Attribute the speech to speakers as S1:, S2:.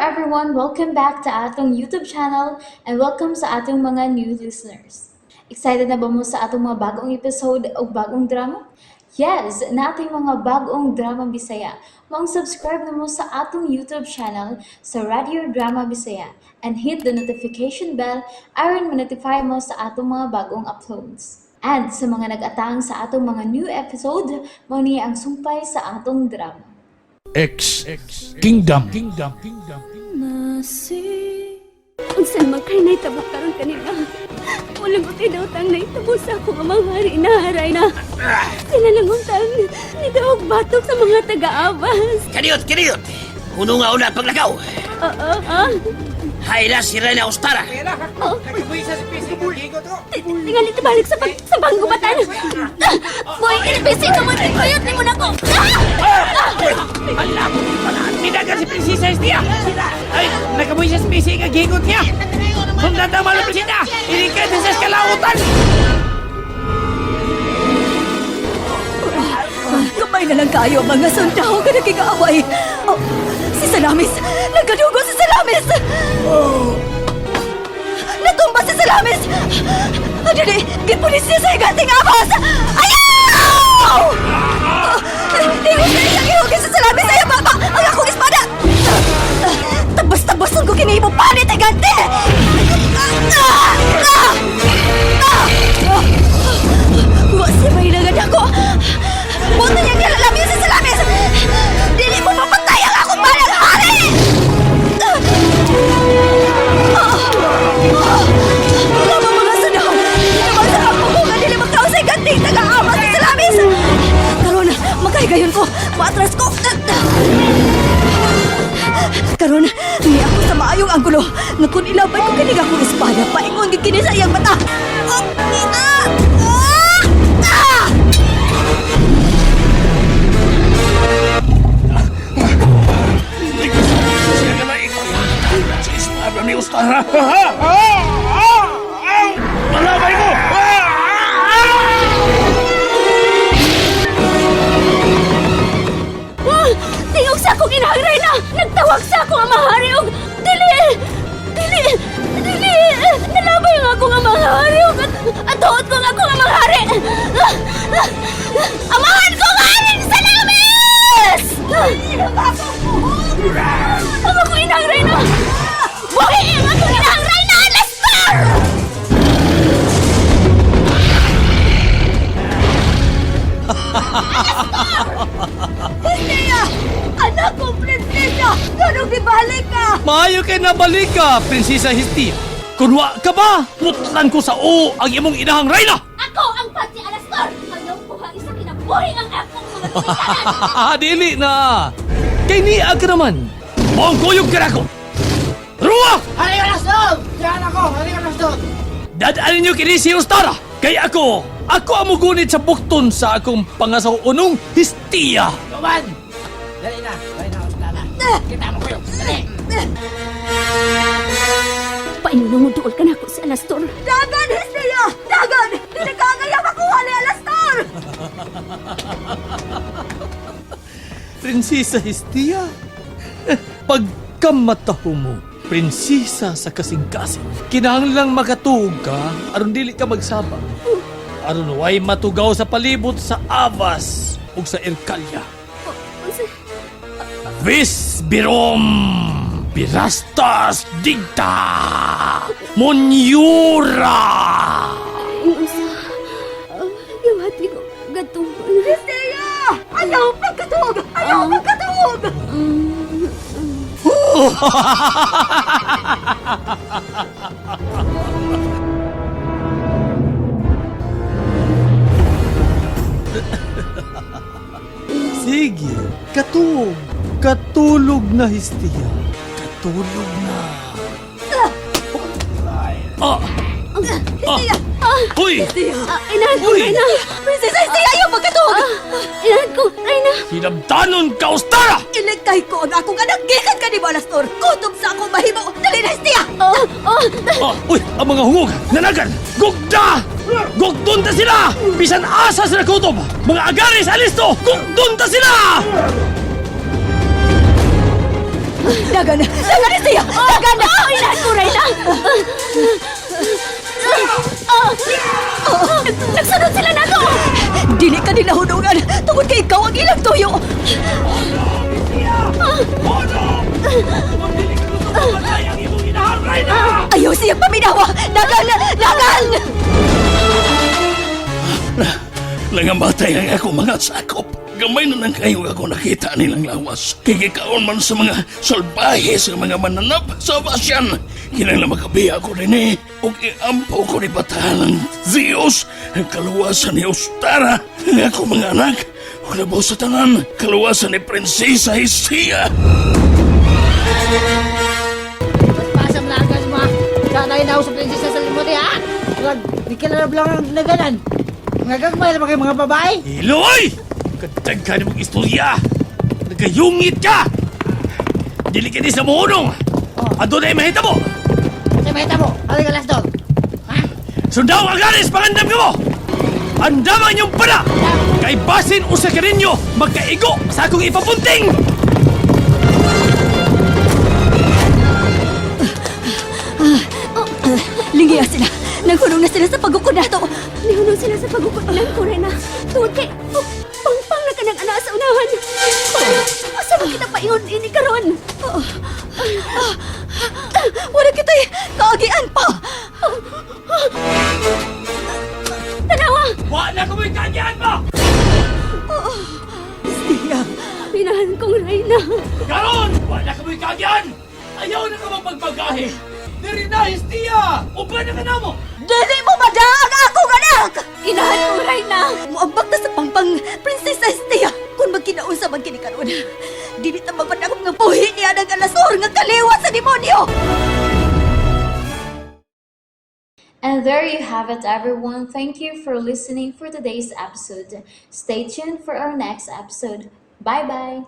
S1: everyone! Welcome back to atong YouTube channel and welcome sa atong mga new listeners. Excited na ba mo sa atong mga bagong episode o bagong drama? Yes, nating mga bagong drama Bisaya. Maong subscribe na mo sa atong YouTube channel sa Radio Drama Bisaya and hit the notification bell aron ma-notify mo sa atong mga bagong uploads. And sa mga nag-atang sa atong mga new episode, mao ni ang sumpay sa atong drama.
S2: X Kingdom.
S3: Unsa man kay nahitabo karon kanila? Wala ko kay daotang nahitabo sa akong amang hari na haray na. Sila lang untang nidaog batok sa mga taga-abas.
S4: Kaniyot, kaniyot! Kuno nga una paglakaw.
S3: Oo, ah.
S4: Hayla si Reyna Ostara.
S3: Tingali balik sa pag sa panggubatan. Boy, ilbisi ka mo kuyot ni mo nako.
S4: Ala, Minagan si Prinsesa Estia! Ay, nakabuhi siya sa pisi nga gigot niya! Sundan na malo, Prinsesa! Inikay sa kalautan!
S5: Kamay na lang kayo, mga sundao ka nakigaaway. Oh, si Salamis! Nagkadugo si Salamis! Natumba si Salamis! Ah, dali! Gipulis niya sa higanting abas! Ayaw! Oh, Tingog na siyang ihugin si Salamis! Ayaw, baba! Ang akong espada! Tabas-tabasan ko kini mo panit, higante! Ah! Ah! Ah! Ah! Wa siya mahilangan ako! Buta niya nilalami sa salamis! Dili mo mapatay ang akong balang hari! Lama mga sunaw! Naman sa pagpupungan dili magtao sa iganting taga-ama sa salamis! Karon, makahigayon ko! Maatras ko! Karon, ni ako sa maayong anggulo nga kung ilabay ko kinig akong espada, paingon gid kini sa iyang mata. Oh, ah! Ah! Ah!
S2: Sa espada ni Ostara. Malabay ko!
S3: Ah, tingog sa akong inahang Reyna! Nagtawag sa akong amang hari og dili! Dili! Dili! Nalabay ang akong amang hari og at atuot ko ang akong amang hari! Ah, ah, Amahan ko ang hari sa Salamis! Ang akong inahang Reyna! Buhi ang akong inahang Reyna! Lester!
S5: Hestia! Anak ko, prinsesa! Ganong gibalik ka!
S6: Maayo kay nabalik ka, Prinsesa Hestia. Kun wa ka ba, putlan ko sa o ang imong inahang reyna.
S3: Ako ang pati Alastor! Ayaw ko ha isa kinabuhi ang akong mga tuwisanan!
S6: Dili na. Kay niya ka naman. Maong kuyog ka na ako. Ruwa!
S4: Halika na, Stone! Diyan ako! Halika na, Stone!
S6: Dadaan ninyo kini si Ostara. Kay ako, ako ang mugunit sa bukton sa akong pangasaw-unong Hestia.
S4: Tuman! Dali na! Dali na, Ostara! Kita mo kayo! Dali!
S3: Painunong mo duol ka na ako si Alastor.
S5: Dagan, Hestia! Dagan! Dili ka ang ayaw makuha ni Alastor!
S6: Prinsesa Hestia, pagkamataho mo, prinsesa sa kasing-kasing, kinahanglang makatuog ka aron dili ka magsaba. Aron way matugaw sa palibot sa Avas ug sa Erkalya.
S3: Unsa?
S6: Vis birom birastas digta Monyura!
S3: Unsa? Gawati ko gatuon.
S5: Hestia! Ayaw pagkatuog! Ayaw pagkatuog!
S6: Sige, katuog. Katulog na, Hestia. Katulog na. Ah! Ah! Uy!
S3: Inahan ko,
S6: Uy!
S3: Reyna!
S5: Prinsesa Hestia, ayaw pagkatuog!
S3: Inahan ko, Reyna!
S6: Hinabdanon ka, Ostara!
S5: Iligtay ko ang akong anak gikan ka ni Alastor! Kutob sa akong mahimo! Dali na, Hestia!
S3: Oh, oh!
S6: Ah, uy, ang mga hungog, nanagan, gugda! Gugdon ta sila! Bisan asa sila kutob! Mga agaris, alisto! Gugdon ta sila!
S5: Dagan! Dagan siya! Dagan!
S3: Oh, inahan ko, Reyna! Oh, nagsunod sila nato!
S5: Dili ka nila hunungan tungod kay ikaw ang ilang tuyo!
S6: Kung dili ka gusto mamatay ang imong inahan, Reyna!
S5: Ayaw siyang paminawa! Dagan! Dagan!
S2: Langamatay ang ako mga sakop. Gamay na lang kayo ako nakita nilang lawas. Kay gikaon man sa mga salbahe sa mga mananap sa basyan. Kinahanglan makabiya ko rin eh. Ug iampo ko ni batahan ng Diyos ang kaluwasan ni Ostara. Ang ako mga anak. Ug labaw sa tanan, kaluwasan ni Prinsesa Hestia.
S7: Pasam na agas mo. Sana inaw sa prinsesa sa limuti ha? Wag, di ka na lang ang naganan. Mga gagmay na ba kayo mga babae?
S6: Iloy! Katag ka na mong istorya! Nagayungit ka! Dili ka ni sa muunong! Adunay mahita mo!
S7: Sa meta mo, halika last dog. Ha?
S6: Sundaw ang galis, pangandam ka mo! Andam ang inyong pana! Kay basin usa ka ninyo magkaigo sa akong ipapunting!
S5: Lingiya sila! Naghunong na sila sa pagukod nato!
S3: Nihunong sila sa pagukot lang ko, Reyna. Tungod kay, oh, pangpang na kanang ana sa unahan. Asa man kita paingon ini karon?
S5: Oh. Wala kita'y kaagian pa!
S3: Tanawa!
S6: Wa na ko mo'y kagyan mo!
S5: Siya!
S3: Pinahan kong Reyna.
S6: Karon! Wa na ko mo'y kagyan! Ayaw na ka mapagpagahe! Diri na, Hestia! Uban na ka na mo!
S5: Dili mo madaang akong anak!
S3: Inahan kong Reyna.
S5: Muambak na sa pangpang Prinsesa Estia! Kung magkinausa man kini karon, dili ta magpadakop nga buhi niya ng alasor nga kaliwa sa demonyo!
S1: And there you have it, everyone. Thank you for listening for today's episode. Stay tuned for our next episode. Bye bye.